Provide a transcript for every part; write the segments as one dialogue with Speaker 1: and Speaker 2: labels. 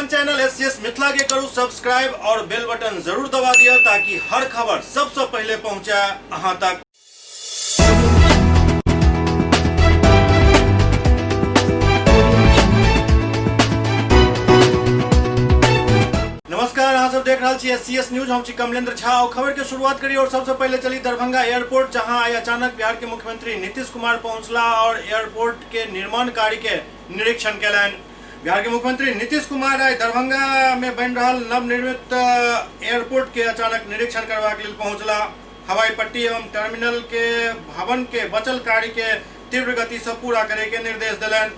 Speaker 1: अपन channel S C S Mithila के करू सब्सक्राइब और बेल बटन जरूर दबा दिया ताकि हर खबर सबसे पहले पहुंचे अहां तक। नमस्कार, अहाँ सब देख रहल छी एस सी एस न्यूज। हम छी कमलेंद्र झा और खबर के शुरुआत करी और सबसे पहले चली दरभंगा एयरपोर्ट, जहां आइ अचानक बिहार के मुख्यमंत्री नीतीश कुमार पहुंचला और एयरपोर्ट के निर्माण कार्य के निरीक्षण केलनि। बिहार के मुख्यमंत्री नीतीश कुमार आइ दरभंगा में बनि रहल नवनिर्मित एयरपोर्ट के अचानक निरीक्षण करबाक लेल पहुंचला। हवाई पट्टी एवं टर्मिनल के भवन के बचल कार्य के तीव्र गति से पूरा करे के निर्देश देलनि।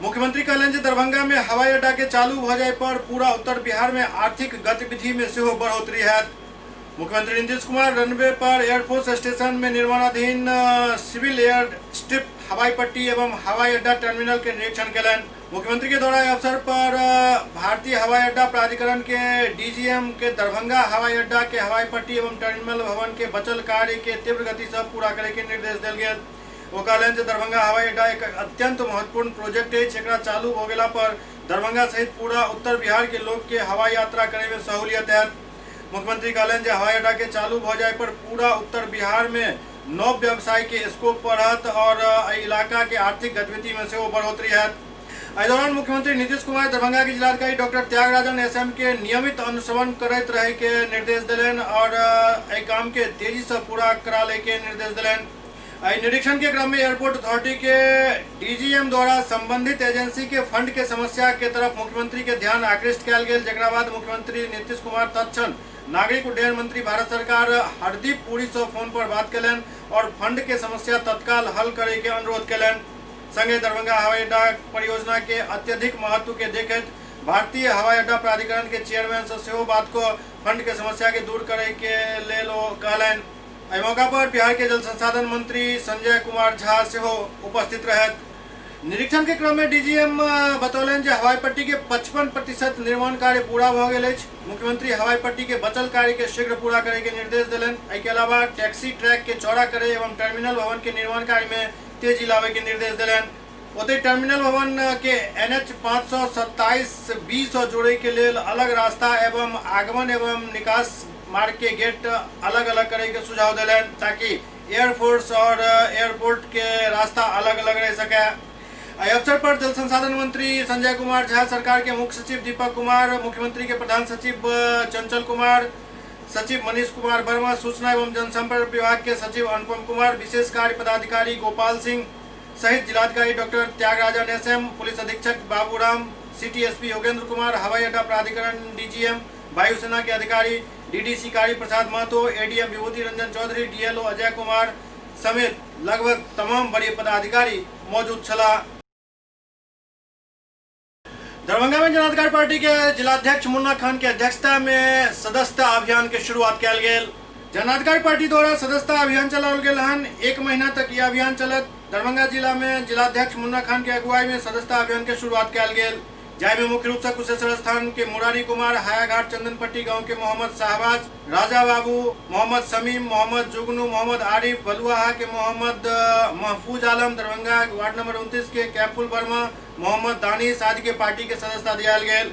Speaker 1: मुख्यमंत्री कहलनि जे दरभंगा में हवाई अड्डा के चालू भऽ जाय पर पूरा उत्तर बिहार में आर्थिक गतिविधि में सेहो बढ़ोतरी हैत। मुख्यमंत्री नीतीश कुमार रनवे पर एयरफोर्स स्टेशन में निर्माणाधीन सिविल एयर स्ट्रिप, हवाई पट्टी एवं हवाई अड्डा टर्मिनल के निरीक्षण केलनि। मुख्यमंत्री के द्वारा अवसर पर भारतीय हवाई अड्डा प्राधिकरण के डीजीएम के दरभंगा हवाई अड्डा के हवाई पट्टी एवं टर्मिनल भवन के बचल कार्य के तीव्र गति से पूरा करे के निर्देश देल गेल। ओ कहलनि जे दरभंगा हवाई अड्डा एक अत्यंत महत्वपूर्ण प्रोजेक्ट अछि, एकरा चालू भऽ गेला पर दरभंगा सहित पूरा उत्तर बिहार के लोक के हवाई यात्रा करे में सहूलियत हैत। मुख्यमंत्री कहलनि जे हवाई अड्डा के चालू भऽ जाय पर पूरा उत्तर बिहार में नव व्यवसाय के स्कोप बढ़त और एहि इलाका के आर्थिक गतिविधि में सेहो बढ़ोतरी हैत। एहि दौरान मुख्यमंत्री नीतीश कुमार दरभंगा के जिलाधिकारी डॉक्टर त्यागराजन एसएम के नियमित अनुश्रवण करैत रहे के निर्देश देलनि और एहि काम के तेजी से पूरा करा ले के निर्देश देलनि। एहि निरीक्षण के क्रम में एयरपोर्ट अथॉरिटी के डीजीएम द्वारा संबंधित एजेंसी के फंड के समस्या के तरफ मुख्यमंत्री के ध्यान आकृष्ट कयल गेल, जकरा बाद मुख्यमंत्री नीतीश कुमार तत्क्षण नागरिक उड्डयन मंत्री भारत सरकार हरदीप पुरी से फोन पर बात कयलनि और फंड के समस्या तत्काल हल करे के अनुरोध कयलनि। संगे दरभंगा हवाई अड्डा परियोजना के अत्यधिक महत्व के देखैत भारतीय हवाई अड्डा प्राधिकरण के चेयरमैन से सेहो बात कऽ फंड के समस्या के दूर करे के लेल ओ कहलनि। एहि मौका पर बिहार के जल संसाधन मंत्री संजय कुमार झा सेहो उपस्थित रहथि। निरीक्षण के क्रम में डीजीएम बतौलनि जे हवाई पट्टी के 55% निर्माण कार्य पूरा भऽ गेल अछि। मुख्यमंत्री हवाई पट्टी के बचल कार्य के शीघ्र पूरा करे के निर्देश देलनि। एहि के अलावा टैक्सी ट्रैक के चौड़ा करे एवं टर्मिनल भवन के निर्माण कार्य में तेजी लाबे के निर्देश देलनि। ओतहि टर्मिनल भवन के एनएच 527 बी से जोड़े के लेल अलग रास्ता एवं आगमन एवं निकास मार्ग के गेट अलग अलग करे के सुझाव देलनि ताकि एयरफोर्स और एयरपोर्ट के रास्ता अलग अलग रह सके। एहि अवसर पर जल संसाधन मंत्री संजय कुमार झा, सरकार के मुख्य सचिव दीपक कुमार, मुख्यमंत्री के प्रधान सचिव चंचल कुमार, सचिव मनीष कुमार वर्मा, सूचना एवं जनसंपर्क विभाग के सचिव अनुपम कुमार, विशेष कार्य पदाधिकारी गोपाल सिंह सहित जिलाधिकारी डॉक्टर त्यागराजन एसएम, पुलिस अधीक्षक बाबूराम, सिटी एसपी योगेंद्र कुमार, हवाई अड्डा प्राधिकरण डीजीएम, वायुसेना के अधिकारी डीडीसी कारी प्रसाद महतो, एडीएम विभूति रंजन चौधरी, डीएलओ अजय कुमार समेत लगभग तमाम वरीय पदाधिकारी मौजूद छलाह। दरभंगा में जनाधिकार पार्टी के जिलाध्यक्ष मुन्ना खान के अध्यक्षता में सदस्यता अभियान के शुरुआत कयल गेल। जनाधिकार पार्टी द्वारा सदस्यता अभियान चलाओल गेल हन। एक महीना तक यह अभियान चलत। दरभंगा जिला में जिलाध्यक्ष मुन्ना खान के अगुवाई में सदस्यता अभियान के शुरुआत कयल गेल, जाहिमे मुख्य रूप से कुशेश्वर स्थान के मुरारी कुमार, हायाघाट चंदनपट्टी गांव के मोहम्मद शाहबाज, राजा बाबू, मोहम्मद समीम, मोहम्मद जुगनू, मोहम्मद आरिफ, बलुआहा के मोहम्मद महफूज आलम, दरभंगा वार्ड नंबर 29 के कैफुल वर्मा, मोहम्मद दानिश आदि के पार्टी के सदस्यता दियाल गेल।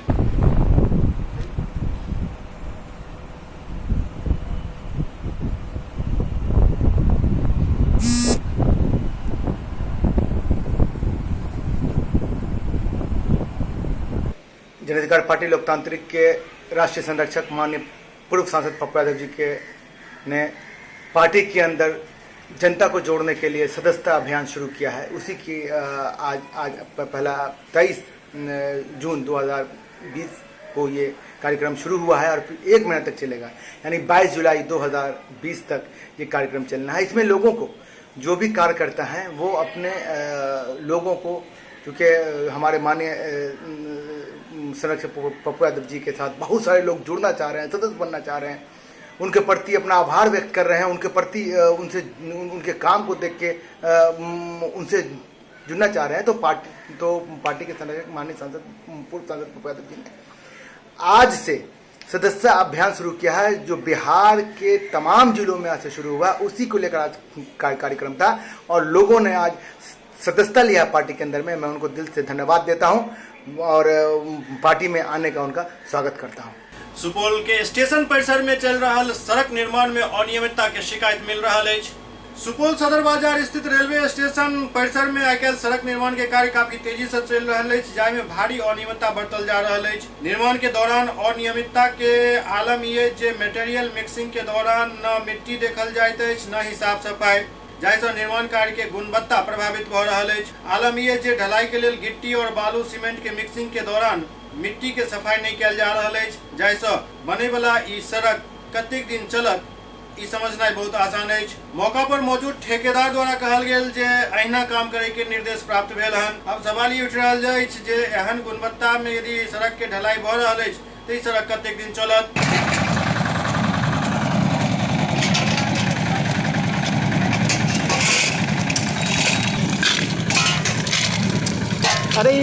Speaker 2: जनाधिकार पार्टी लोकतांत्रिक के राष्ट्रीय संरक्षक माननीय पूर्व सांसद पप्पू यादव जी के ने पार्टी के अंदर जनता को जोड़ने के लिए सदस्यता अभियान शुरू किया है। उसी की आज आज पहला 23 जून 2020 को ये कार्यक्रम शुरू हुआ है और फिर एक महीना तक चलेगा, यानी 22 जुलाई 2020 तक ये कार्यक्रम चलना है। इसमें लोगों को, जो भी कार्यकर्ता हैं वो अपने लोगों को, क्योंकि हमारे माननीय संरक्षक पप्पू यादव जी के साथ बहुत सारे लोग जुड़ना चाह रहे हैं, सदस्य बनना चाह रहे हैं, उनके प्रति अपना आभार व्यक्त कर रहे हैं, उनके प्रति उनसे उनके काम को देख के उनसे जुड़ना चाह रहे हैं। तो पार्टी के संरक्षक माननीय सांसद पूर्व सांसद पप्पू यादव जी ने आज से सदस्यता अभियान शुरू किया है, जो बिहार के तमाम जिलों में आज से शुरू हुआ। उसी को लेकर आज कार्यक्रम था और लोगों ने आज सदस्यता लिया पार्टी के अंदर में, मैं उनको दिल से धन्यवाद देता हूं और पार्टी में आने का उनका स्वागत करता हूं।
Speaker 1: सुपौल के स्टेशन परिसर में चल रहा सड़क निर्माण में अनियमितता के शिकायत मिल रहा है। सुपौल सदर बाजार स्थित रेलवे स्टेशन परिसर में आइ सड़क निर्माण के कार्य काफी तेजी से चल रहा है, जाहि में भारी अनियमितता बरतल जा रहा है। निर्माण के दौरान अनियमितता के आलम ये जे मटेरियल मिक्सिंग के दौरान न मिट्टी देखल जाइत अछि न ही साफ सफाई, जाहिसँ निर्माण कार्य के गुणवत्ता प्रभावित भऽ रहल अछि। आलम ये जे ढलाई के लेल गिट्टी और बालू सीमेंट के मिक्सिंग के दौरान मिट्टी के सफाई नहीं कयल जा रहल अछि, जाहिसँ बनैवला ई सड़क कतेक दिन चलत ई समझनाइ बहुत आसान अछि। मौका पर मौजूद ठेकेदार द्वारा कहल गेल जे अहिना काम करे के निर्देश प्राप्त भेल हन। अब सवाल ई उठि रहल अछि जे एहन गुणवत्ता में यदि सड़क के ढलाई भऽ रहल अछि तऽ ई सड़क कतेक दिन चलत।
Speaker 3: अरे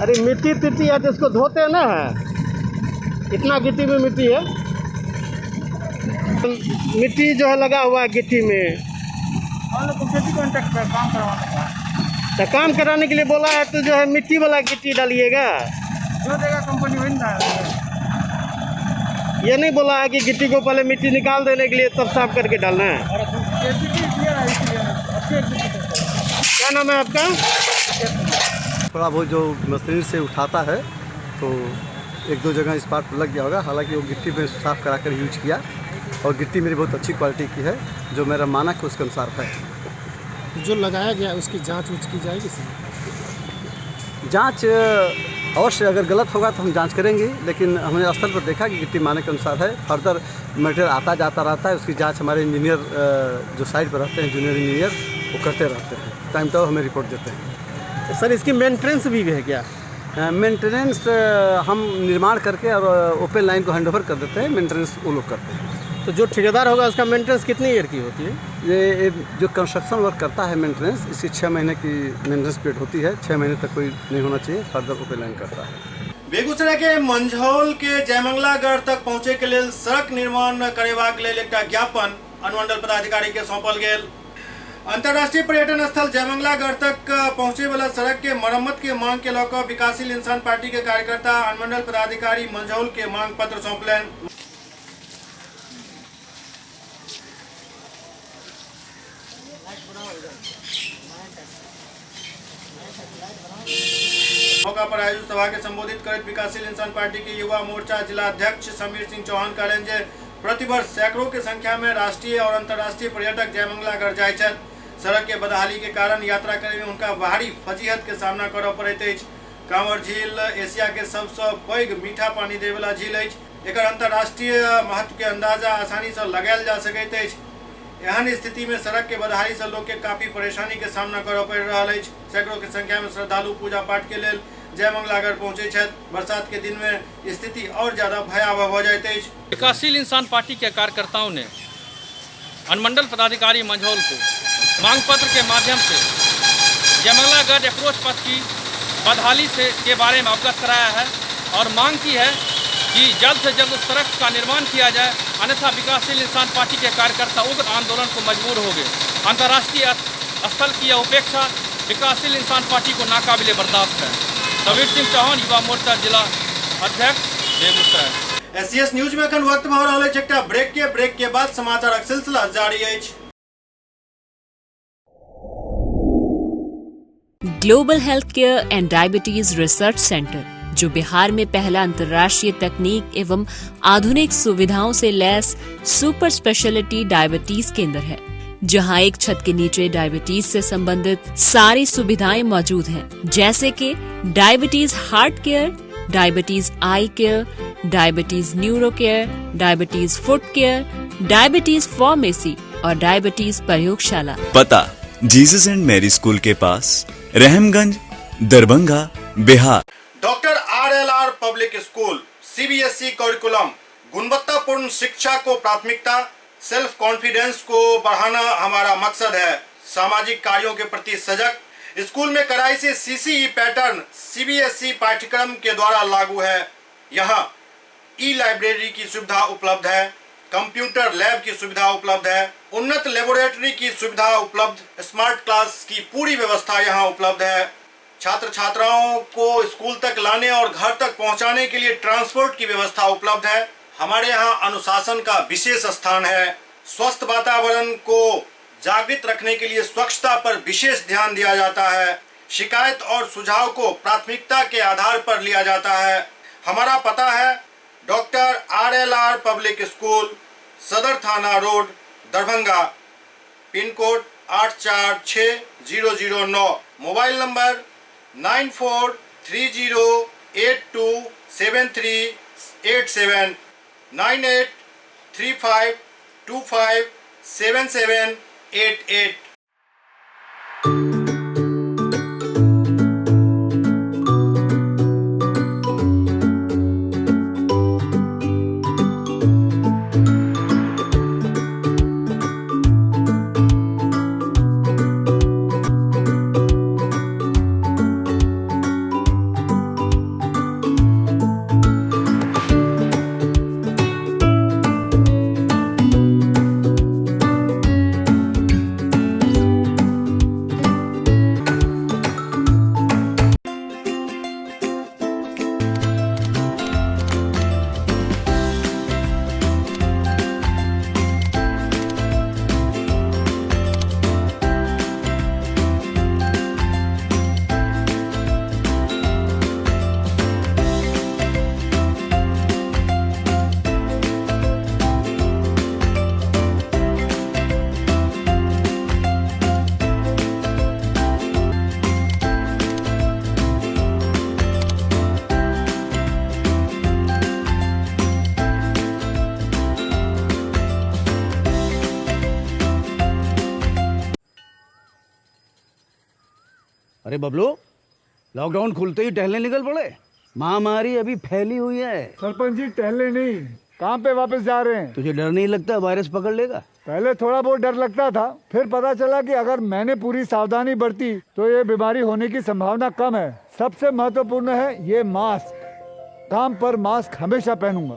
Speaker 3: अरे मिट्टी तिट्टी है तो इसको धोते ना है, इतना गिट्टी में मिट्टी है, मिट्टी जो है लगा हुआ है गिट्टी में।
Speaker 4: कॉन्ट्रैक्ट पर काम करवाना था,
Speaker 3: तो काम कराने के लिए बोला है तो जो है मिट्टी वाला गिट्टी डालिएगा,
Speaker 4: जो देगा कंपनी वही ना।
Speaker 3: ये नहीं बोला है कि गिट्टी को पहले मिट्टी निकाल देने के लिए तब साफ करके डालना है। क्या नाम है आपका?
Speaker 5: थोड़ा बहुत जो मशीन से उठाता है तो एक दो जगह स्पार्क लग गया होगा, हालांकि वो गिट्टी में साफ़ करा कर यूज किया और गिट्टी मेरी बहुत अच्छी क्वालिटी की है, जो मेरा मानक है उसके अनुसार है।
Speaker 6: जो लगाया गया उसकी जांच उच की जाएगी सर?
Speaker 5: जांच अवश्य, अगर गलत होगा तो हम जांच करेंगे, लेकिन हमने स्थल पर देखा कि गिट्टी मानक के अनुसार है। फर्दर मटेरियल आता जाता रहता है, उसकी जांच हमारे इंजीनियर जो साइड पर रहते हैं, जूनियर इंजीनियर, वो करते रहते हैं, टाइम टू हमें रिपोर्ट देते हैं।
Speaker 3: सर इसकी मेंटेनेंस भी है क्या?
Speaker 5: मेंटेनेंस हम निर्माण करके और ओपन लाइन को हैंडओवर कर देते हैं, मेंटेनेंस वो लोग करते हैं।
Speaker 3: तो जो ठेकेदार होगा उसका मेंटेनेंस कितनी ईयर की होती है?
Speaker 5: ये जो कंस्ट्रक्शन वर्क करता है मेंटेनेंस, इसकी 6 महीने की मेंटेनेंस पीरियड होती है, 6 महीने तक कोई नहीं होना चाहिए, फर्दर ओपन लाइन करता है।
Speaker 1: बेगूसराय के मंझौल के जयमंगलागढ़ तक पहुँचे के लेल सड़क निर्माण करेबाक लेल एकटा ज्ञापन अनुमंडल पदाधिकारी के सौंपल गेल। अंतर्राष्ट्रीय पर्यटन स्थल जयमंगलागढ़ तक पहुँचे वाला सड़क के मरम्मत के मांग के लऽ कऽ विकासशील इंसान पार्टी के कार्यकर्ता अनुमंडल पदाधिकारी मंझौल के मांग पत्र सौंपलनि। मौका पर आयोजित सभा के संबोधित करैत विकासशील इंसान पार्टी के युवा मोर्चा जिला अध्यक्ष समीर सिंह चौहान कहलनि जे प्रतिवर्ष सैकड़ों के संख्या में राष्ट्रीय और अंतर्राष्ट्रीय पर्यटक जयमंगलागढ़ जाइत छथि। सड़क के बदहाली के कारण यात्रा करे में उनका भारी फजीहत के सामना करऽ पड़ैत अछि। कांवर झील एशिया के सबसँ पैघ मीठा पानी देवला झील अछि। एकर अंतर्राष्ट्रीय महत्व के अंदाजा आसानी से लगायल जा सकैत अछि। एहन स्थिति में सड़क के बदहाली से लोग के काफी परेशानी के सामना करऽ पड़ि रहल अछि। सैकड़ों के संख्या में श्रद्धालु पूजा पाठ के लेल जयमंगलागढ़ पहुँचे छथि। बरसात के दिन में स्थिति और ज्यादा भयावह हो जाइत अछि।
Speaker 7: विकासशील इंसान पार्टी के कार्यकर्ताओं ने अनुमंडल पदाधिकारी मंझौल को मांग पत्र के माध्यम से जयमंगलागढ़ अप्रोच पथ की बदहाली से के बारे में अवगत कराया है और मांग की है कि जल्द से जल्द उस सड़क का निर्माण किया जाए, अन्यथा विकासशील इंसान पार्टी के कार्यकर्ता उग्र आंदोलन को मजबूर हो गए। अंतर्राष्ट्रीय स्थल की यह उपेक्षा विकासशील इंसान पार्टी को नाकाबिले बर्दाश्त है। समीर सिंह चौहान, युवा मोर्चा जिला अध्यक्ष, बेगूसराय।
Speaker 1: एससीएस न्यूज में अखन वक्त भऽ रहल अछि एकटा ब्रेक के बाद समाचारक सिलसिला जारी अछि।
Speaker 8: Global health care and diabetes research centre, जो बिहार में पहला अंतर्राष्ट्रीय तकनीक एवं आधुनिक सुविधाओं से लैस सुपर स्पेशलिटी डायबिटीज केंद्र है, जहां एक छत के नीचे डायबिटीज से संबंधित सारी सुविधाएं मौजूद हैं, जैसे कि diabetes heart care, diabetes eye care, diabetes neuro care, diabetes foot care, diabetes pharmacy और डायबिटीज प्रयोगशाला।
Speaker 9: पता जीसस एंड मैरी स्कूल के पास, Rahamganj, Darbhanga, Bihar.
Speaker 1: Doctor RLR public school, CBSE curriculum, गुणवत्तापूर्ण शिक्षा को प्राथमिकता, सेल्फ कॉन्फिडेंस को बढ़ाना हमारा मकसद है। सामाजिक कार्यों के प्रति सजग। स्कूल में कड़ाई से सीसीई पैटर्न सीबीएसई पाठ्यक्रम के द्वारा लागू है। यहाँ ई लाइब्रेरी की सुविधा उपलब्ध है, कंप्यूटर लैब की सुविधा उपलब्ध है, उन्नत लेबोरेटरी की सुविधा उपलब्ध, स्मार्ट क्लास की पूरी व्यवस्था यहाँ उपलब्ध है। छात्र छात्राओं को स्कूल तक लाने और घर तक पहुँचाने के लिए ट्रांसपोर्ट की व्यवस्था उपलब्ध है। हमारे यहाँ अनुशासन का विशेष स्थान है। स्वस्थ वातावरण को जागृत रखने के लिए स्वच्छता पर विशेष ध्यान दिया जाता है। शिकायत और सुझाव को प्राथमिकता के आधार पर लिया जाता है। हमारा पता है doctor RLR public school, Sadar थाना road, Darbhanga, pin code 846009, mobile number 9430827387, 9835257788।
Speaker 10: अरे बबलू, लॉकडाउन खुलते ही टहलने निकल पड़े। महामारी अभी फैली हुई है।
Speaker 11: सरपंच जी टहलने नहीं, काम पे वापस जा रहे हैं।
Speaker 10: तुझे डर नहीं लगता वायरस पकड़ लेगा?
Speaker 11: पहले थोड़ा बहुत डर लगता था, फिर पता चला कि अगर मैंने पूरी सावधानी बरती तो ये बीमारी होने की संभावना कम है। सबसे महत्वपूर्ण है ये मास्क। काम पर मास्क हमेशा पहनूंगा,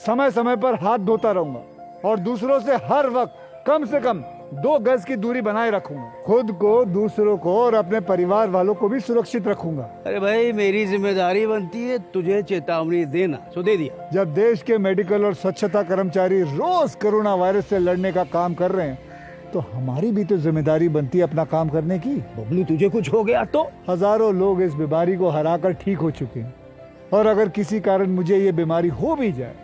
Speaker 11: समय समय पर हाथ धोता रहूंगा और दूसरों से हर वक्त कम से कम 2 गज की दूरी बनाए रखूंगा। खुद को, दूसरों को और अपने परिवार वालों को भी सुरक्षित रखूंगा।
Speaker 10: अरे भाई, मेरी जिम्मेदारी बनती है तुझे चेतावनी देना, सो दे दिया।
Speaker 11: जब देश के मेडिकल और स्वच्छता कर्मचारी रोज कोरोना वायरस से लड़ने का काम कर रहे हैं तो हमारी भी तो जिम्मेदारी बनती है अपना काम करने की।
Speaker 10: बबलू, तुझे कुछ हो गया तो?
Speaker 11: हजारों लोग इस बीमारी को हरा कर ठीक हो चुके हैं और अगर किसी कारण मुझे ये बीमारी हो भी जाए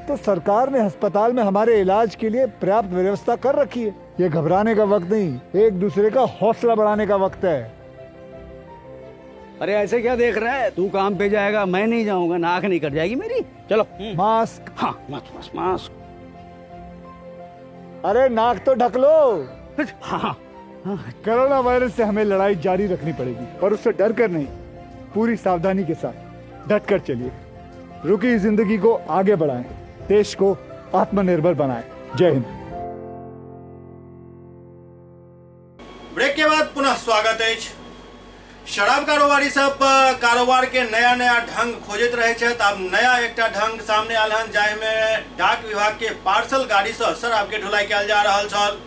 Speaker 11: तो सरकार ने अस्पताल में हमारे इलाज के लिए पर्याप्त व्यवस्था कर रखी है। ये घबराने का वक्त नहीं, एक दूसरे का हौसला बढ़ाने का वक्त है।
Speaker 10: अरे ऐसे क्या देख रहा है तू? काम पे जाएगा, मैं नहीं जाऊंगा, नाक नहीं कट जाएगी मेरी। चलो
Speaker 11: मास्क।
Speaker 10: हाँ, मास्क मास्क मास्क।
Speaker 11: अरे नाक तो ढक लो।
Speaker 10: हाँ, हाँ।
Speaker 11: कोरोना वायरस से हमें लड़ाई जारी रखनी पड़ेगी और उससे डर कर नहीं, पूरी सावधानी के साथ डट कर चलिए। रुकी जिंदगी को आगे बढ़ाएं, देश को आत्मनिर्भर बनाएं। जय हिंद।
Speaker 1: ब्रेक के बाद पुनः स्वागत है। शराब कारोबारी सब कारोबार के नया नया ढंग खोजैत रहे छथि। आब नया एकटा ढंग सामने आयल हन, जाहि में डाक विभाग के पार्सल गाड़ी से शराब के ढुलाई कयल जा रहल छल।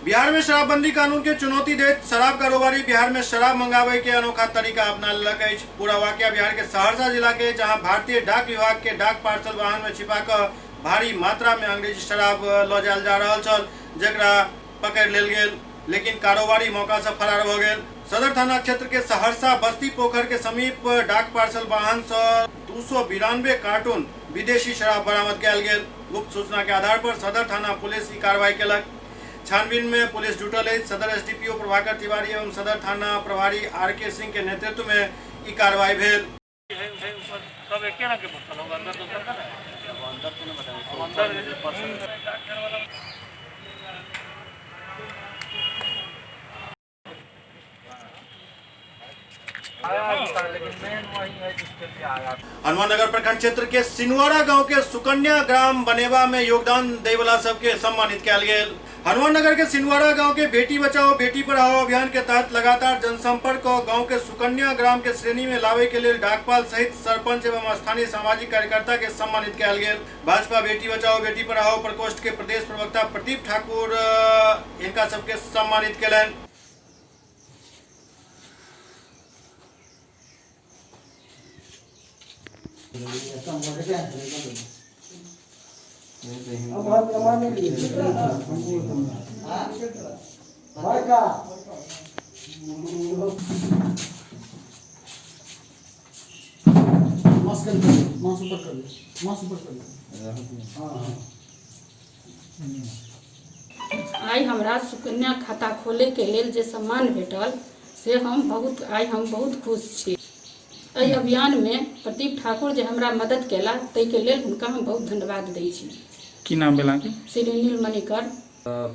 Speaker 1: बिहार में शराबबंदी कानून के चुनौती दैत शराब कारोबारी बिहार में शराब मंगावे के अनोखा तरीका अपना लेलक अछि। पूरा वाकया बिहार के सहरसा जिला के, जहां भारतीय डाक विभाग के डाक पार्सल वाहन में छिपा कऽ भारी मात्रा में अंग्रेजी शराब लऽ जायल जा रहल छल, जकरा पकड़ि लेल गेल, लेकिन कारोबारी मौका से फरार भऽ गेल। सदर थाना क्षेत्र के सहरसा बस्ती पोखर के समीप डाक पार्सल वाहन से 292 कार्टून विदेशी शराब बरामद कयल गेल। गुप्त सूचना के आधार पर सदर थाना पुलिस ई कार्रवाई केलक। छानबीन में पुलिस जुटल अछि। सदर एसडीपीओ प्रभाकर तिवारी एवं सदर थाना प्रभारी आर.के. सिंह के नेतृत्व में ई कार्रवाई भेल।
Speaker 4: लेकिन मेन वही है जिसके लिए आया।
Speaker 1: हनुमाननगर प्रखंड क्षेत्र के सिनुआरा गांव के सुकन्या ग्राम बनेबा में योगदान देवला सबके सम्मानित कयल गेल। हनुमाननगर के सिनुआरा गांव के बेटी बचाओ बेटी पढ़ाओ अभियान के तहत लगातार जनसंपर्क और गांव के सुकन्या ग्राम के श्रेणी में लावे के लिए डाकपाल सहित सरपंच एवं स्थानीय सामाजिक कार्यकर्ता के सम्मानित कयल गेल। भाजपा बेटी बचाओ बेटी पढ़ाओ प्रकोष्ठ के प्रदेश प्रवक्ता प्रदीप ठाकुर इनका सबके सम्मानित कयलनि।
Speaker 12: आइ हमरा सुकन्या खाता खोलैके लेल जे सम्मान भेटल से हम बहुत आइ हम बहुत खुश छी। एहि अभियानमे प्रदीप ठाकुर जे हमरा मदद केला ताहिके लेल हुनका हम बहुत धन्यवाद दै छी।
Speaker 13: की नाम भेल अहाँके?
Speaker 12: श्री नीलमणि कर।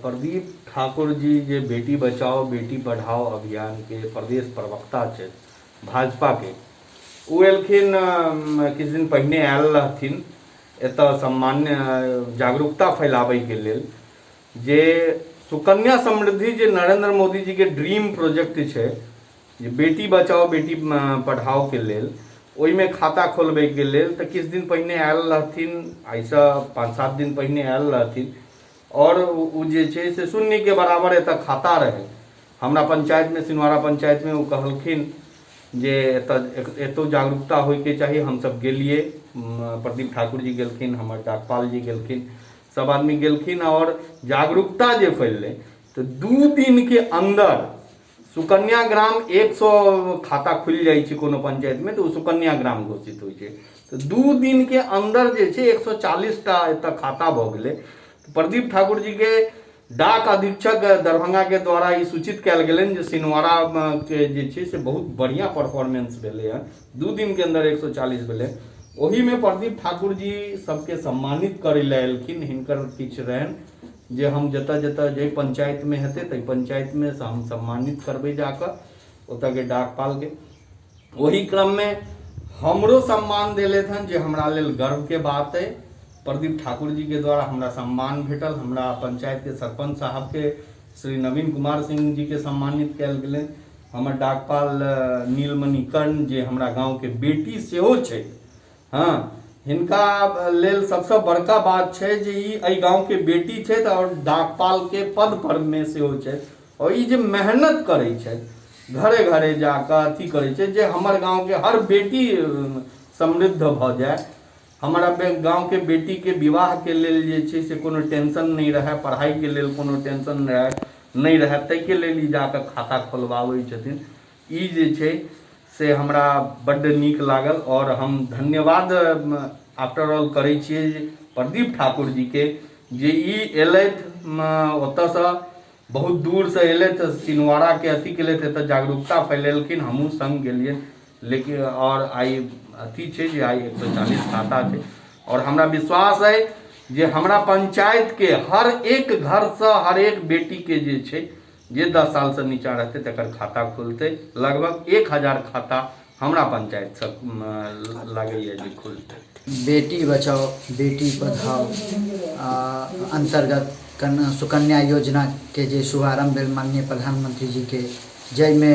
Speaker 14: प्रदीप ठाकुर जी जे बेटी बचाओ बेटी पढ़ाओ अभियान के प्रदेश प्रवक्ता छथि भाजपा के, ओ एलखिन किछु दिन पहिने आयल रहथिन एतऽ सामान्य जागरूकता फैलाबैके लेल जे सुकन्या समृद्धि जे नरेंद्र मोदी जी के ड्रीम प्रोजेक्ट छै जे बेटी बचाओ बेटी पढ़ाओ के लेल, ओहिमे खाता खोलबैके लेल तऽ किछु दिन पहिने आयल रहथिन, आइसँ 5-7 दिन पहिने आयल रहथिन और ओ जे छै से शून्यके बराबर एतऽ खाता रहै। हमरा पंचायतमे, सिनवारा पंचायतमे ओ कहलखिन जे एतौ जागरूकता होइके चाही। हमसब गेलियै, प्रदीप ठाकुर जी गेलखिन, हमर डाकपाल जी गेलखिन, सब आदमी गेलखिन और जागरूकता जे फैललै तऽ 2 दिन के अंदर सुकन्या ग्राम 100 खाता खुलि जाइ छै कोनो पंचायतमे तऽ ओ सुकन्या ग्राम घोषित होइ छै। तऽ 2 दिन के अंदर जे छै 140 टा एतऽ खाता भऽ गेलै। प्रदीप ठाकुर जी के डाक अधीक्षक दरभंगा के द्वारा ई सूचित कयल गेलनि जे सिनवारा के जे छै से बहुत बढ़िआँ परफॉर्मेंस भेलै हँ, 2 दिन के अंदर 140 भेलै। ओहिमे प्रदीप ठाकुर जी सबके सम्मानित करै लए एलखिन। हिनकर किछु रहनि जे हम जतऽ जतऽ जाहि पंचायतमे हेतै ताहि पंचायतमे हम सम्मानित करबै जाकऽ ओतऽके डाकपालके। ओही क्रममे हमरो सम्मान देलथि हन जे हमरा लेल गर्वके बात अइ। प्रदीप ठाकुर जी के द्वारा हमरा सम्मान भेटल। हमरा पंचायत के सरपंच साहब के श्री नवीन कुमार सिंह जी के सम्मानित कयल गेलनि। हमर डाकपाल नीलमणि कर्ण जे हमरा गाँवके बेटी सेहो छै, हँ, हिनका लेल सबसँ बड़का बात छै जे ई एहि गाँवके बेटी छथि आओर डाकपालके पद पर मे सेहो छथि और ई जे मेहनत करै छथि घरे घरे जाकऽ अथी करै छै जे हमर गाँवके हर बेटी समृद्ध भऽ जाय, हमरा गाँवके बेटीके विवाहके लेल जे छै से कोनो टेंशन नहि रहए, पढ़ाइके लेल कोनो टेंशन नहि रहए, ताहिके लेल ई जाकऽ खाता खोलबाबै छथिन। ई जे छै से हमरा बड्ड नीक लागल और हम धन्यवाद आफ्टर ऑल करै छियै प्रदीप ठाकुर जीके जे ई एलथि ओतऽसँ बहुत दूरसँ एलथि, सिनवाराके अथी केलथि, एतऽ जागरूकता फैलेलखिन, हमहूँ सङ्ग गेलियनि। लेकिन और आइ अथी छै जे आइ 140 खाता छै और हमरा विश्वास अइ जे हमरा पंचायतके हर एक घरसँ हर एक बेटीके जे छै जे 10 सालसँ नीचा रहतै तकर खाता खुलतै। लगभग 1000 खाता हमरा पंचायतसँ लागैए जे खुलतै।
Speaker 15: बेटी बचाओ बेटी पढ़ाओ अन्तर्गत सुकन्या योजनाके जे शुभारम्भ भेल माननीय प्रधानमंत्री जीके, जाहिमे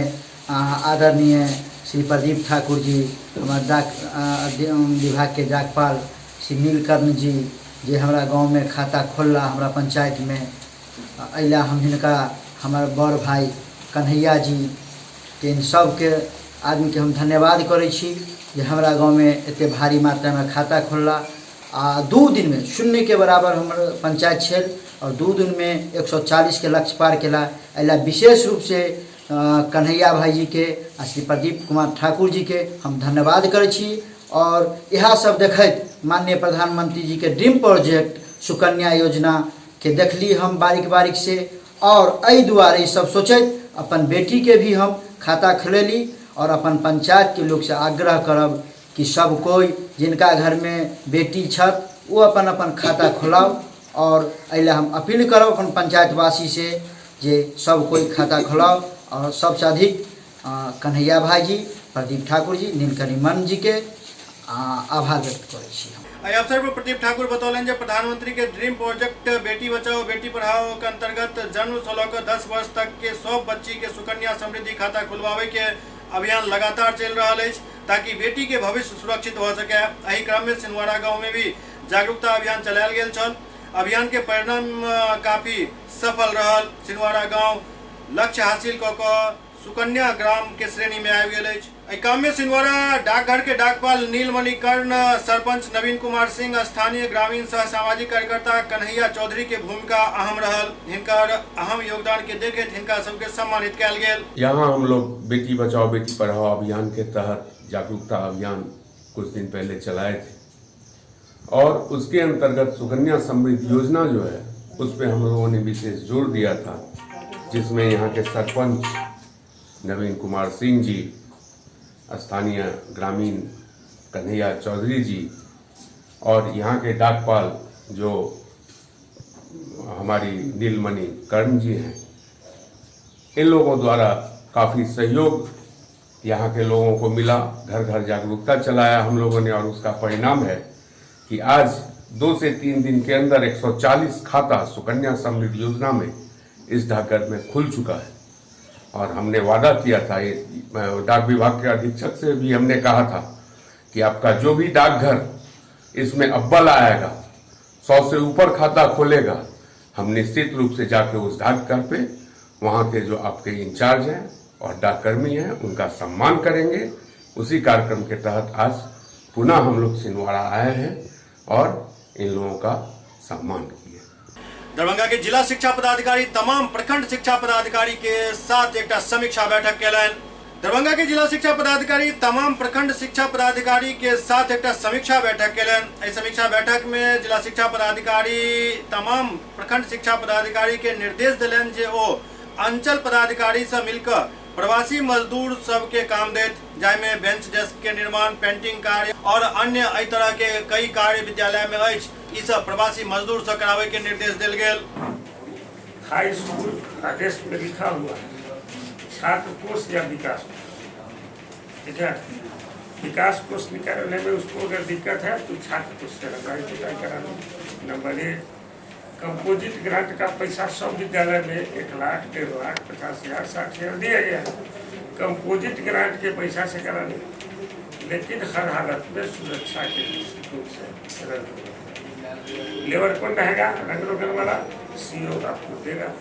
Speaker 15: आदरणीय श्री प्रदीप ठाकुर जी, हमर डाक विभागके डाकपाल श्री नीलकर्ण जी जे हमरा गाँवमे खाता खोलला हमरा पंचायतमे, एहि लए हम हिनका हमर बड़ भाइ कन्हैया जी के इन सबके आदमीके हम धन्यवाद करै छी जे हमरा गाँवमे एतेक भारी मात्रामे खाता खोलला आ 2 दिनमे शून्यके बराबर हमर पंचायत छल आओर 2 दिनमे 140के लक्ष्य पार केला। एहि लए विशेष रूपसँ कन्हैया भाइजीके आ श्री प्रदीप कुमार ठाकुर जीके हम धन्यवाद करै छी। आओर इएह सब देखैत माननीय प्रधानमंत्री जीके ड्रीम प्रोजेक्ट सुकन्या योजनाके देखली हम बारीक बारीक से, और एहि दुआरे ई सब सोचैत अपन बेटीके भी हम खाता खोलेली और अपन पंचायतके लोकसँ आग्रह करब कि सब कोइ जिनका घरमे बेटी छथि ओ अपन अपन खाता खोलाउ। और एहि लए हम अपील करब अपन पंचायतवासीसँ जे सब कोइ खाता खोलाउ और सबसँ अधिक कन्हैया भाईजी, प्रदीप ठाकुर जी, नीलकणि मर्म जी के आभार व्यक्त करै छी हम।
Speaker 1: एहि अवसर पर प्रदीप ठाकुर बतौलनि जे प्रधानमंत्री के ड्रीम प्रोजेक्ट बेटी बचाओ बेटी पढ़ाओ के अंतर्गत जन्म से लऽ कऽ 10 वर्ष तक के सब बच्ची के सुकन्या समृद्धि खाता खुलवावे के अभियान लगातार चलि रहल अछि ताकि बेटी के भविष्य सुरक्षित भऽ सके। एहि क्रम में सिनुआरा गांव में भी जागरूकता अभियान चलायल गेल छल। अभियान के परिणाम काफी सफल रहल। सिनुआरा गांव लक्ष्य हासिल कऽ कऽ सुकन्या ग्राम के श्रेणी में आबि गेल अछि। एहि काम में सिनुआरा डाकघर के डाकपाल नीलमणि कर्ण, सरपंच नवीन कुमार सिंह, स्थानीय ग्रामीण सह सामाजिक कार्यकर्ता कन्हैया चौधरी के भूमिका अहम रहल। हिनकर अहम योगदान के देखैत हिनका सबके सम्मानित कयल गेल।
Speaker 13: यहाँ हम लोग बेटी बचाओ बेटी पढ़ाओ अभियान के तहत जागरूकता अभियान कुछ दिन पहले चलाए थे और उसके अंतर्गत सुकन्या समृद्धि योजना जो है उस पर हम लोगों ने विशेष जोर दिया था, जिसमें यहाँ के सरपंच नवीन कुमार सिंह जी, स्थानीय ग्रामीण कन्हैया चौधरी जी और यहाँ के डाकपाल जो हमारी नीलमणि कर्ण जी हैं, इन लोगों द्वारा काफ़ी सहयोग यहाँ के लोगों को मिला। घर घर जागरूकता चलाया हम लोगों ने और उसका परिणाम है कि आज 2 से 3 दिन के अंदर 140 खाता सुकन्या समृद्धि योजना में इस डाकघर में खुल चुका है। और हमने वादा किया था, डाक विभाग के अधीक्षक से भी हमने कहा था कि आपका जो भी डाकघर इसमें अव्वल आएगा, 100 से ऊपर खाता खोलेगा, हम निश्चित रूप से जाके उस डाकघर पे वहाँ के जो आपके इंचार्ज हैं और डाककर्मी हैं उनका सम्मान करेंगे। उसी कार्यक्रम के तहत आज पुनः हम लोग सिनुआरा आए हैं और इन लोगों का सम्मान किए।
Speaker 1: दरभंगा के जिला शिक्षा पदाधिकारी तमाम प्रखंड शिक्षा पदाधिकारी के साथ एक समीक्षा बैठक केलनि। दरभंगा के जिला शिक्षा पदाधिकारी तमाम प्रखंड शिक्षा पदाधिकारी के साथ एक समीक्षा बैठक केलनि। एहि समीक्षा बैठक में जिला शिक्षा पदाधिकारी तमाम प्रखंड शिक्षा पदाधिकारी के निर्देश देलनि जे ओ अंचल पदाधिकारी से मिलकर प्रवासी मजदूर सबके काम देत, जाहिमे बेंच डेस्क के निर्माण, पेंटिंग कार्य और अन्य एहि तरह के कई कार्य विद्यालय में अछि, ई सब प्रवासी मजदूर से करावे के निर्देश देल गेल।
Speaker 16: हाई स्कूल आदेश में लिखा हुआ है छात्र कोष या विकास कोष, ठीक है। विकास कोष निकालने में उसको अगर दिक्कत है तो छात्र कोष से रंगाई करा लो। नंबर 1, कंपोजिट ग्रांट का पैसा सब विद्यालय में 1 लाख, 1.5 लाख, 50,000, 60,000 दिया गया है। कंपोजिट ग्रांट के पैसा से करा लें, लेकिन हर हालत में सुरक्षा के दृष्टिकोण से रंग लेबर कौन रहेगा, रंग रोगन वाला सीओ आपको देगा,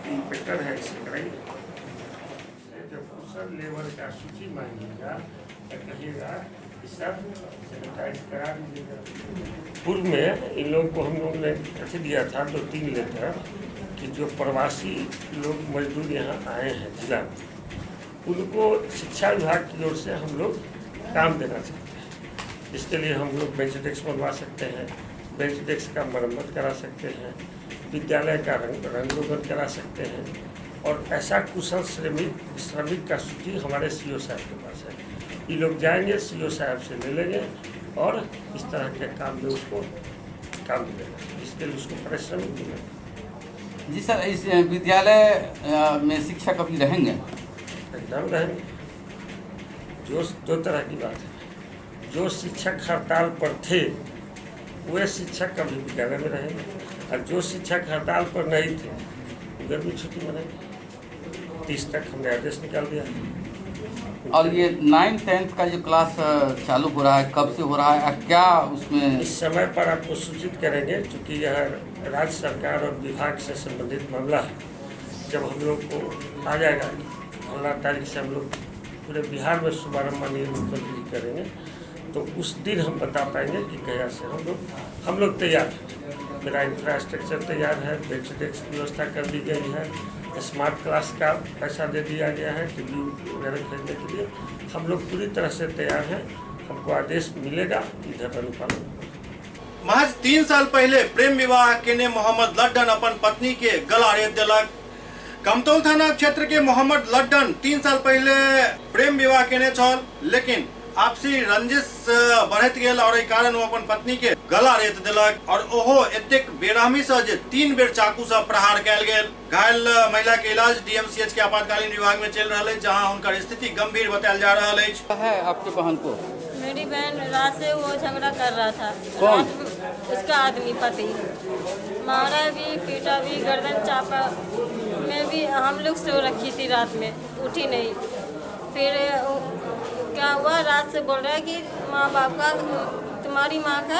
Speaker 16: इंस्पेक्टर है, इसे कराइए। जब कुशल लेबर का सूची मांगिएगा तो कहिएगा कि सब सैनिटाइज करा दीजिएगा। पूर्व में इन लोगों को हम लोग ने अथी दिया था 2-3 लेटर कि जो प्रवासी लोग मजदूर यहाँ आए हैं जिला में, उनको शिक्षा विभाग की ओर से हम लोग काम देना चाहते हैं। इसके लिए हम लोग बेंच डेस्क बनवा सकते हैं, बेंच डेस्क का मरम्मत करा सकते हैं, विद्यालय का रंग रोगन करा सकते हैं और ऐसा कुशल श्रमिक का सूची हमारे सीओ साहब के पास है। ये लोग जाएंगे, सीओ साहब से ले लेंगे और इस तरह के काम में उसको काम मिलेगा, इसके लिए उसको परिश्रमिक मिलेगा।
Speaker 17: जी सर, इस विद्यालय में शिक्षक अभी रहेंगे?
Speaker 16: एकदम रहेंगे। जो दो तरह की बात है, जो शिक्षक हड़ताल पर थे वे शिक्षक कभी विद्यालय में रहेंगे और जो शिक्षक हड़ताल पर नहीं थे गर्मी छुट्टी मनाएंगे। 30 तक हमने आदेश निकाल दिया।
Speaker 17: और ये 9th 10th का जो क्लास चालू हो रहा है, कब से हो रहा है, क्या उसमें?
Speaker 16: इस समय पर आपको सूचित करेंगे, क्योंकि यह राज्य सरकार और विभाग से संबंधित मामला है। जब हम लोग को आ जाएगा फलाना तारीख से हम लोग पूरे बिहार में शुभारम्भ माननीय मुख्यमंत्री जी करेंगे, तो उस दिन हम बता पाएंगे कि कहाँ से हम लोग तैयार हैं। मेरा इंफ्रास्ट्रक्चर तैयार है, बेंच डेस्क की व्यवस्था कर दी गई है, स्मार्ट क्लास का पैसा दे दिया गया है, टीवी वगैरह खरीदने के लिए हम लोग पूरी तरह से तैयार हैं। हमको आदेश मिलेगा इधर अनुपालन।
Speaker 1: महज 3 साल पहले प्रेम विवाह केने मोहम्मद लड्डन अपन पत्नी के गला रेत देलक। कमतौल थाना क्षेत्र के मोहम्मद लड्डन 3 साल पहले प्रेम विवाह केने छल, लेकिन आपसी रंजिश बढ़ैत गेल और एहि कारण ओ अपन पत्नी के गला रेत देलक और ओहो एतेक बेरहमी से जे 3 बेर चाकू से प्रहार कयल गेल। घायल महिला के इलाज डीएमसीएच के आपातकालीन विभाग में चल रहा है, जहां उनकर स्थिति गंभीर बतायल जा रहा
Speaker 17: है। आपके बहन को?
Speaker 18: मेरी बहन रात से वो झगड़ा कर रहा था।
Speaker 17: कौन?
Speaker 18: उसका आदमी पति, मारा भी, पीटा भी, गर्दन चापा में भी। हम लोग सो रखी थी रात में, उठी नहीं। फिर क्या हुआ, रात से बोल रहा है कि माँ बाप का, तुम्हारी माँ का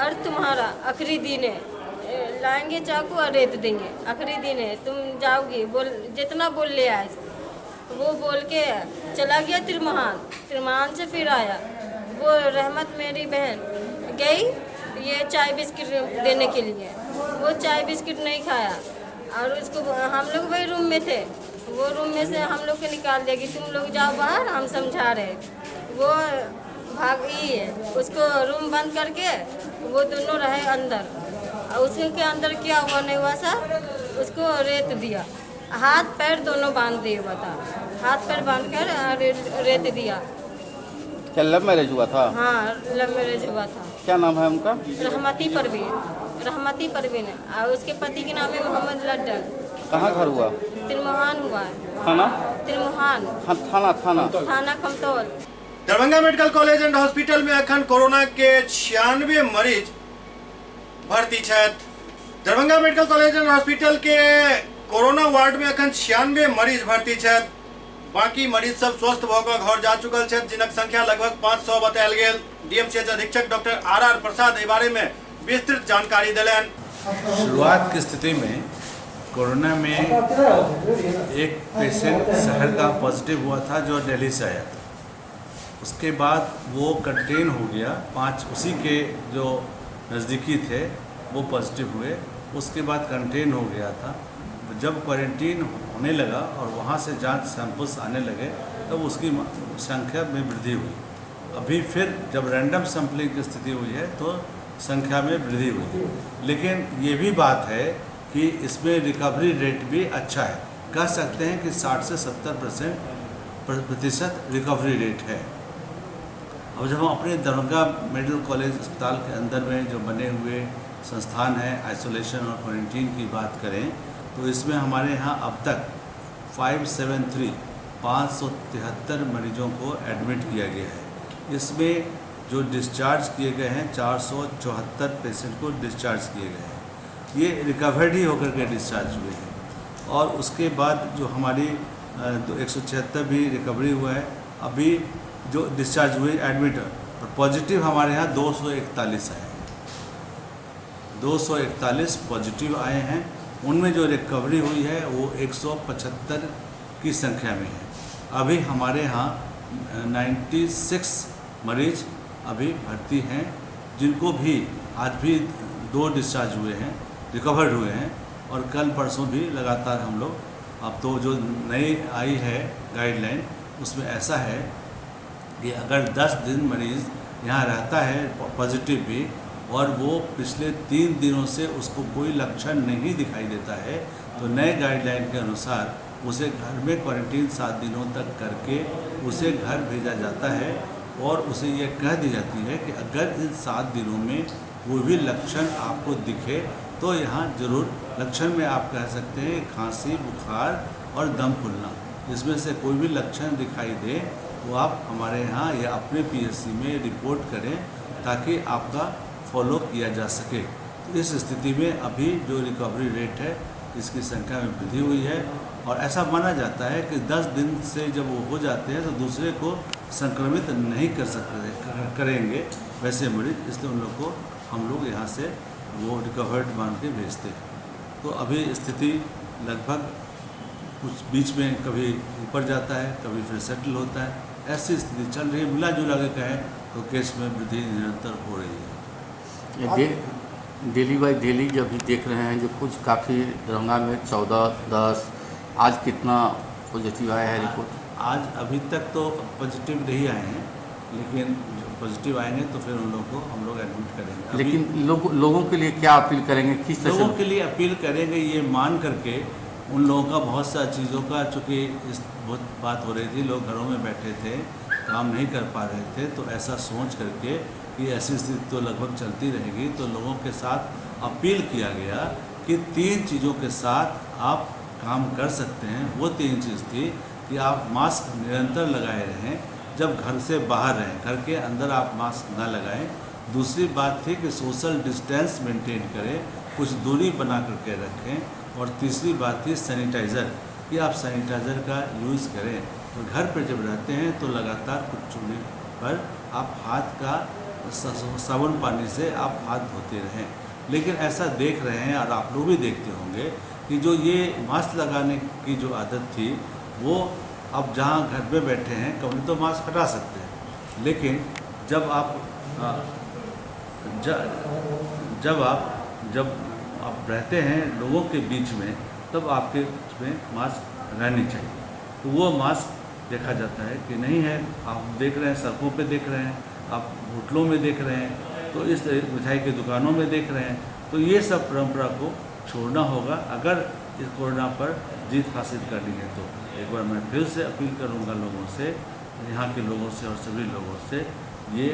Speaker 18: और तुम्हारा आखिरी दिन है, लाएंगे चाकू और रेत देंगे, आखिरी दिन है, तुम जाओगी, बोल जितना बोल ले आए। वो बोल के चला गया तिरमहान, तिरमहान से फिर आया। वो रहमत मेरी बहन गई ये चाय बिस्किट देने के लिए, वो चाय बिस्किट नहीं खाया और उसको हम लोग वही रूम में थे, वो रूम में से हम लोग को निकाल दिया कि तुम लोग जाओ बाहर, हम समझा रहे। वो भाग ही है, उसको रूम बंद करके वो दोनों रहे अंदर। और उसके अंदर क्या हुआ नहीं हुआ सर, उसको रेत दिया, हाथ पैर दोनों बांध दिए हुआ था, हाथ पैर बांध कर रेत दिया।
Speaker 17: क्या लव मैरिज हुआ था?
Speaker 18: हाँ, लव मैरिज हुआ था।
Speaker 17: क्या नाम है उनका?
Speaker 18: रहमती परवीन, रहमती परवीन है और उसके पति के नाम है मोहम्मद लड्डन।
Speaker 17: कहाँ घर हुआ?
Speaker 18: तिरमोहान हुआ है।
Speaker 17: थाना?
Speaker 18: तिरमोहान।
Speaker 17: थाना थाना
Speaker 18: थाना Kamtaul.
Speaker 1: Darbhanga medical college and hospital में अखन कोरोना के 96 मरीज भर्ती छथि। Darbhanga medical college and hospital के कोरोना वार्ड में अखन 96 मरीज भर्ती छथि। बाकी मरीज सब स्वस्थ भऽ कऽ घर जा चुकल छथि, जिनक संख्या लगभग 500 बतायल गेल। डीएमसीएच अधीक्षक डॉक्टर आर आर प्रसाद एहि बारे में विस्तृत जानकारी देलनि।
Speaker 19: शुरुआत की स्थिति में कोरोना में एक पेशेंट शहर का पॉजिटिव हुआ था जो दिल्ली से आया था। उसके बाद वो कंटेन हो गया, 5 उसी के जो नज़दीकी थे वो पॉजिटिव हुए, उसके बाद कंटेन हो गया था। जब क्वारंटीन होने लगा और वहाँ से जांच सैंपल्स आने लगे तब उसकी संख्या में वृद्धि हुई। अभी फिर जब रैंडम सैम्पलिंग की स्थिति हुई है तो संख्या में वृद्धि हुई, लेकिन ये भी बात है कि इसमें रिकवरी रेट भी अच्छा है। कह सकते हैं कि 60 से 70% प्रतिशत रिकवरी रेट है। अब जब हम अपने दरभंगा मेडिकल कॉलेज अस्पताल के अंदर में जो बने हुए संस्थान हैं आइसोलेशन और क्वारंटीन की बात करें तो इसमें हमारे यहाँ अब तक 573 573 मरीजों को एडमिट किया गया है। इसमें जो डिस्चार्ज किए गए हैं 474 पेशेंट को डिस्चार्ज किए गए हैं, ये रिकवर्ड ही होकर के डिस्चार्ज हुए हैं। और उसके बाद जो हमारी 176 भी रिकवरी हुआ है, अभी जो डिस्चार्ज हुए एडमिट और पॉजिटिव हमारे यहाँ 241 आए हैं, 241 पॉजिटिव आए हैं। उनमें जो रिकवरी हुई है वो 175 की संख्या में है। अभी हमारे यहाँ 96 मरीज अभी भर्ती हैं, जिनको भी आज भी 2 डिस्चार्ज हुए हैं, रिकवर्ड हुए हैं। और कल परसों भी लगातार हम लोग, अब तो जो नई आई है गाइडलाइन उसमें ऐसा है कि अगर 10 दिन मरीज़ यहाँ रहता है पॉजिटिव भी और वो पिछले 3 दिनों से उसको कोई लक्षण नहीं दिखाई देता है तो नए गाइडलाइन के अनुसार उसे घर में क्वारंटीन 7 दिनों तक करके उसे घर भेजा जाता है। और उसे ये कह दी जाती है कि अगर इन 7 दिनों में कोई भी लक्षण आपको दिखे तो यहाँ ज़रूर, लक्षण में आप कह सकते हैं खांसी, बुखार और दम फूलना, इसमें से कोई भी लक्षण दिखाई दे तो आप हमारे यहाँ या अपने पीएससी में रिपोर्ट करें ताकि आपका फॉलो किया जा सके। तो इस स्थिति में अभी जो रिकवरी रेट है इसकी संख्या में वृद्धि हुई है और ऐसा माना जाता है कि 10 दिन से जब वो हो जाते हैं तो दूसरे को संक्रमित नहीं कर सकते करेंगे वैसे मरीज, इसलिए उन लोग को हम लोग यहाँ से वो रिकवर्ड मान के भेजते हैं। तो अभी स्थिति लगभग कुछ बीच में कभी ऊपर जाता है, कभी फिर सेटल होता है, ऐसी स्थिति चल रही है। मिला जुला के कहें तो केस में वृद्धि निरंतर हो रही है।
Speaker 17: डेली बाई डेली जब भी देख रहे हैं जो कुछ काफ़ी दरभंगा में 14, 10, आज कितना पॉजिटिव आया है रिपोर्ट?
Speaker 19: आज अभी तक तो पॉजिटिव नहीं आए हैं, लेकिन जो पॉजिटिव आएंगे तो फिर उन लोगों को हम लोग एडमिट करेंगे।
Speaker 17: लेकिन लोगों के लिए क्या अपील करेंगे, किस तरह
Speaker 19: लोगों के लिए अपील करेंगे? ये मान करके उन लोगों का बहुत सा चीज़ों का, चूँकि इस बहुत बात हो रही थी, लोग घरों में बैठे थे काम नहीं कर पा रहे थे, तो ऐसा सोच करके कि ऐसी स्थिति तो लगभग चलती रहेगी, तो लोगों के साथ अपील किया गया कि 3 चीज़ों के साथ आप काम कर सकते हैं। वो 3 चीज़ थी कि आप मास्क निरंतर लगाए रहें जब घर से बाहर रहें, घर के अंदर आप मास्क ना लगाएं। दूसरी बात थी कि सोशल डिस्टेंस मेंटेन करें, कुछ दूरी बना करके रखें। और तीसरी बात थी सैनिटाइज़र, कि आप सैनिटाइज़र का यूज़ करें। और घर पर जब रहते हैं तो लगातार कुछ चूल्हे पर आप हाथ का साबुन पानी से आप हाथ धोते रहें। लेकिन ऐसा देख रहे हैं और आप लोग भी देखते होंगे कि जो ये मास्क लगाने की जो आदत थी वो अब जहाँ घर में बैठे हैं कभी तो मास्क हटा सकते हैं, लेकिन जब आप रहते हैं लोगों के बीच में तब आपके उसमें मास्क रहनी चाहिए। तो वो मास्क देखा जाता है कि नहीं है। आप देख रहे हैं, सड़कों पे देख रहे हैं, आप होटलों में देख रहे हैं, तो इस मिठाई की दुकानों में देख रहे हैं। तो ये सब परंपरा को छोड़ना होगा अगर इस कोरोना पर जीत हासिल करनी है। तो एक बार मैं फिर से अपील करूंगा लोगों से, यहाँ के लोगों से और सभी लोगों से, ये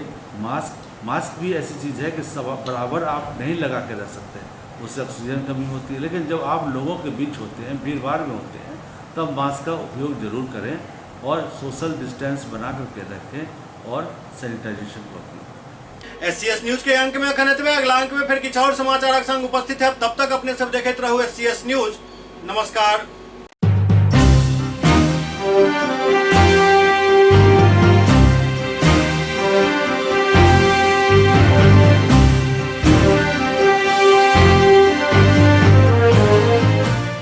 Speaker 19: मास्क भी ऐसी चीज़ है कि सब बराबर आप नहीं लगा के रह सकते, उससे ऑक्सीजन कमी होती है। लेकिन जब आप लोगों के बीच होते हैं, भीड़ भाड़ में होते हैं, तब मास्क का उपयोग ज़रूर करें और सोशल डिस्टेंस बना करके रखें और सैनिटाइजेशन को अपनाएं।
Speaker 1: एससीएस न्यूज के अंक में अखन एतबे। अगला अंक में फिर किछु और समाचारक संग उपस्थित है। तब तक अपने सब देखैत रहू एससीएस न्यूज। नमस्कार।